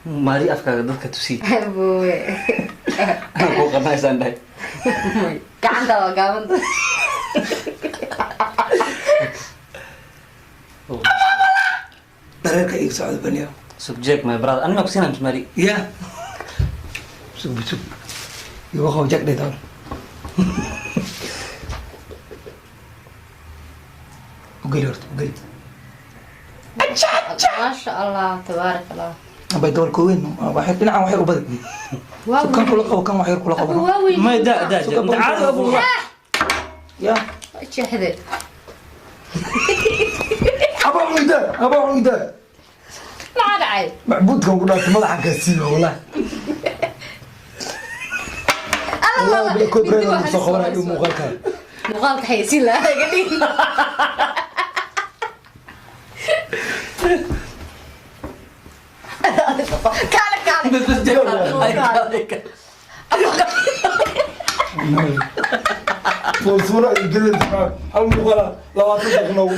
Maari afkaaga dadka tusi. Buwe. Anaa kuu qarnaysaan dhahay. Gacanta waa gaabanta. Dareerka iga socda baniya. Subject my brother, anima kusiinaa mismaari. Ya sug sug, igu qabo jag dheh doon. Ugeli horta, ugeli. Maasha Allah, tabaarak Allah. Abay dabal kooweyn waxay dhinacan waxay u badi. Waa. Kan kula qabo, kan wax yar kula qabo. Waa weyn. May da da da caadi abu. Ya. Jeexde. Aba cunida, aba cunida. Maxaa dhacay? Macbuudkan ku dhaartay, madaxan kaa siiba wallahi. Wallahi bila koob reer lagu soo qabanayo muuqaalka. Muuqaalka xayeysiin lahaa iga dhig. Kaale kaale. Foolsuura iyo gelin hal muuqaala 20 daqiiqo noogu.